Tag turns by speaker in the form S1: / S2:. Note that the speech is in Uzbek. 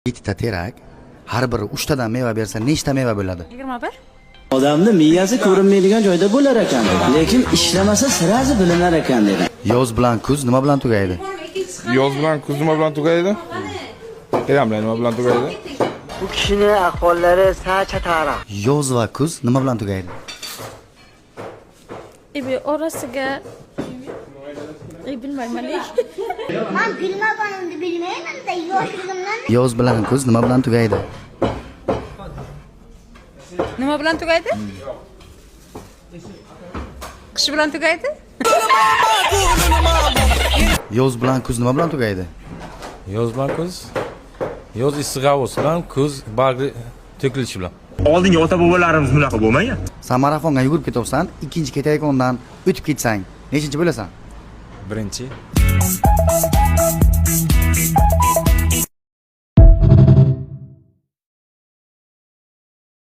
S1: Yettita terak har biri uchtadan meva bersa, nechta meva bo'ladi?
S2: 21.
S3: Odamni miyasi ko'rinmaydigan joyda bo'lar ekan, lekin ishlamasa сразу bilinar ekan, dedi.
S1: Yoz bilan kuz nima bilan tugaydi?
S4: Yoz bilan kuz nima bilan tugaydi? Qaydan bilay nima bilan tugaydi?
S5: Bu kishini ahvollari sachatara.
S1: Yoz va kuz nima bilan tugaydi?
S2: Ebi orasiga bilmayman.
S6: Man bilmaganimni bilmayman-da, yoshligimdan.
S1: Yoz bilan kuz nima bilan tugaydi?
S2: Nima bilan tugaydi? Qish bilan tugaydi?
S1: Yoz bilan kuz nima bilan tugaydi?
S7: Yoz bilan kuz. Yoz issiq havosi bilan, kuz bargi to'kilishi bilan.
S8: Oldingi ota bobolarimiz bunaqa bo'lmagan.
S1: San marafonga yugurib ketyapsan, ikkinchi ketayotgandan o'tib ketsang, nechinchi bo'lasan?
S7: Birinchi.